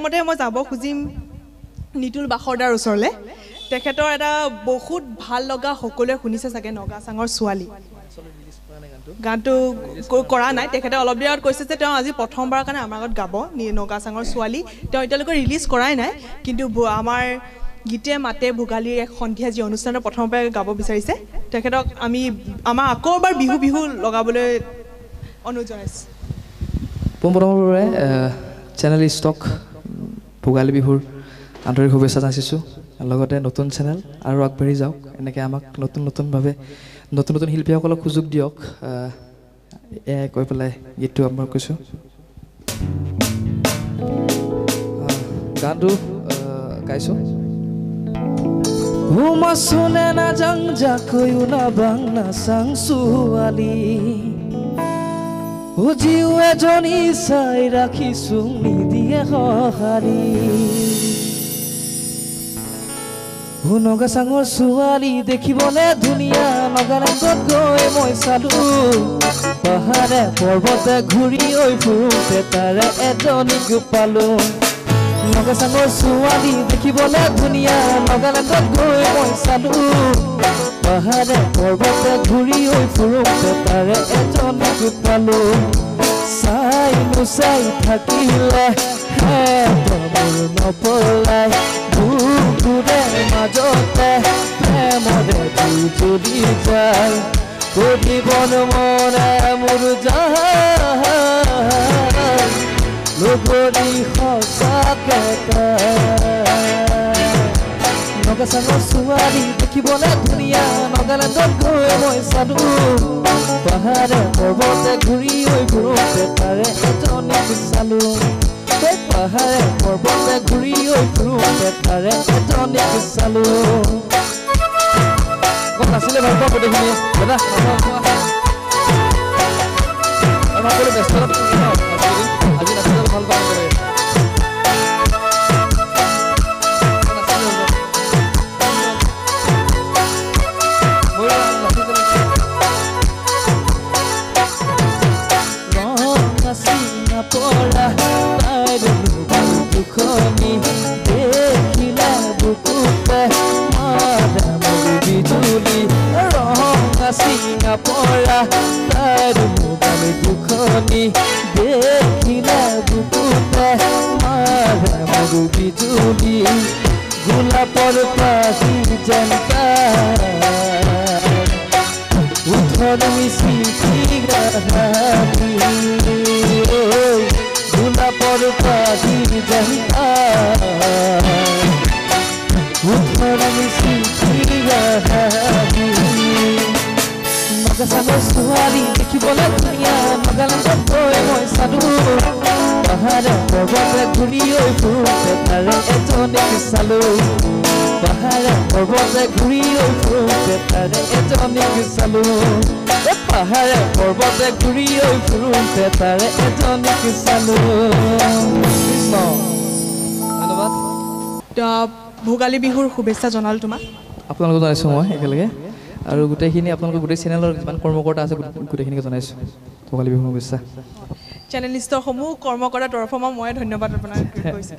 মতে মই যাব খুজিম নিতুল বাখৰদাৰ ওচৰলৈ। তেখেতৰ এটা বহুত ভাল লগা, সকলোৱে শুনিছে চাগে, নগাচাঙৰ ছোৱালী গানটো কৰা নাই। তেখেতে অলপ দেৰি আগত কৈছে যে তেওঁ আজি প্ৰথমবাৰৰ কাৰণে আমাৰ আগত গাব নগাচাঙৰ ছোৱালী। তেওঁ এতিয়ালৈকে ৰিলিজ কৰাই নাই, কিন্তু আমাৰ গীতে মাতে ভোগালীৰ এক সন্ধিয়া যি অনুষ্ঠানৰ প্ৰথমৰ পৰাই গাব বিচাৰিছে। তেখেতক আমি আমাৰ আকৌ এবাৰ বিহু বিহু লগাবলৈ অনুৰোধ জনাইছোঁ। পোনপ্ৰথমৰ বাবে চেনেল ষ্টক ভোগালী বিহুৰ আন্তৰিক শুভেচ্ছা যাচিছোঁ। লগতে নতুন চেনেল আৰু আগবাঢ়ি যাওক, এনেকৈ আমাক নতুন নতুনভাৱে নতুন নতুন শিল্পীসকলক সুযোগ দিয়ক, এয়াই কৈ পেলাই গীতটো আৰম্ভ কৰিছোঁ। গানটো গাইছোঁ। জিও এজনী চাই ৰাখিছোঁ নিদিয়ে সঁহাৰি। নগাচাঙৰ ছোৱালী দেখিবলে ধুনীয়া, নগালেণ্ডত গৈ মই চালো। পাহাৰে পৰ্বতে ঘূৰি ঐ ফুৰোঁতে তাৰে এজনীক পালো। নগাচাঙৰ ছোৱালী দেখিবলে ধুনীয়া, নগালেণ্ডত গৈ মই চালো। পাহাৰে পৰ্বতে ঘূৰি ঐ ফুৰোঁতে তাৰে এজনীক পালো। চাই নুচাই থাকিলে মোৰ নপলাই, বুকুৰে মাজতে প্ৰেমৰে জুই জ্বলি যায়। সুধিবন মনে মোৰ যায় লগৰী সঁচাকে। নগাচাঙৰ ছোৱালী দেখিবলে ধুনীয়া, নগালেণ্ডত গৈ মই চালো। পাহাৰে পৰ্বতে ঘূৰি ঐ ফুৰোঁতে তাৰে এজনীক চালো। পাহাৰে পৰ্বতে ঘূৰি ঐ ফুৰোঁতে তাৰে এজনীক চালো। নাছিলে ভাল পাওঁ গোটেইখিনি দাদা, সকলো ব্যস্ত আজি নাচিলে ভাল পাওঁ। পৰা তাইৰ দুখনি দেখিলে বুকুতে মাৰে মোৰ বিজুলী। ৰঙা চিঙা পৰা তাইৰ মোবাইল দুখনি দেখিলে বুকুতে মাৰে মোৰ বিজুলী। গোলাপৰ পাহি যেন উঠৰ মিচিকি গাহি, গোলাপৰ পাহি যেন উঠৰ মিচিকি গাহি। নগাচাঙৰ ছোৱালী দেখিবলৈ ধুনীয়া, নগালেণ্ডত গৈ মই চালো। পাহাৰে পৰ্বতে ঘূৰি ঐ ফুৰোঁতে তাৰে এজনীক চালো। পাহাৰে পৰ্বতে ঘূৰি ঐ ফুৰোঁতে তাৰে এজনীক চালো। পাহাৰে পৰ্বতে ঘূৰি ঐ ফুৰোঁতে তাৰে এজনীক চালো। কৃষ্ণ, ধন্যবাদ। ভোগালী বিহুৰ শুভেচ্ছা জনালোঁ তোমাক। আপোনালোকক জনাইছোঁ মই একেলগে, আৰু গোটেইখিনি আপোনালোকৰ গোটেই চেনেলৰ যিমান কৰ্মকৰ্তা আছে গোটেইখিনিকে জনাইছোঁ ভোগালী বিহুৰ শুভেচ্ছা। চেনেলিষ্টৰসমূহ কৰ্মকৰ্তাৰ তৰফৰ পৰা মই ধন্যবাদ আপোনাক কৈছোঁ।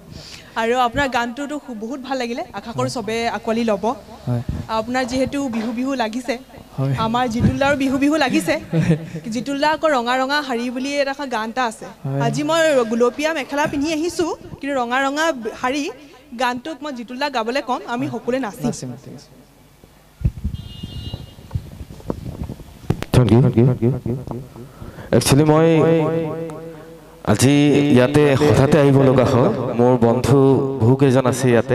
আৰু আপোনাৰ গানটোতো বহুত ভাল লাগিলে, আশা কৰোঁ চবে আঁকোৱালি ল'ব। আপোনাৰ যিহেতু বিহু বিহু লাগিছে, আমাৰ জিতুলদাৰো বিহু বিহু লাগিছে। জিতুলদা আকৌ ৰঙা ৰঙা শাৰী বুলি এটা গান এটা আছে। আজি মই গুলপীয়া মেখেলা পিন্ধি আহিছোঁ, কিন্তু ৰঙা ৰঙা শাৰী গানটোক মই জিতুলদা গাবলৈ ক'ম, আমি সকলোৱে নাচিম। একচুৱেলি মই আজি ইয়াতে হঠাতে আহিব লগা হ'ল, মোৰ বন্ধু বহুকেইজন আছে ইয়াতে।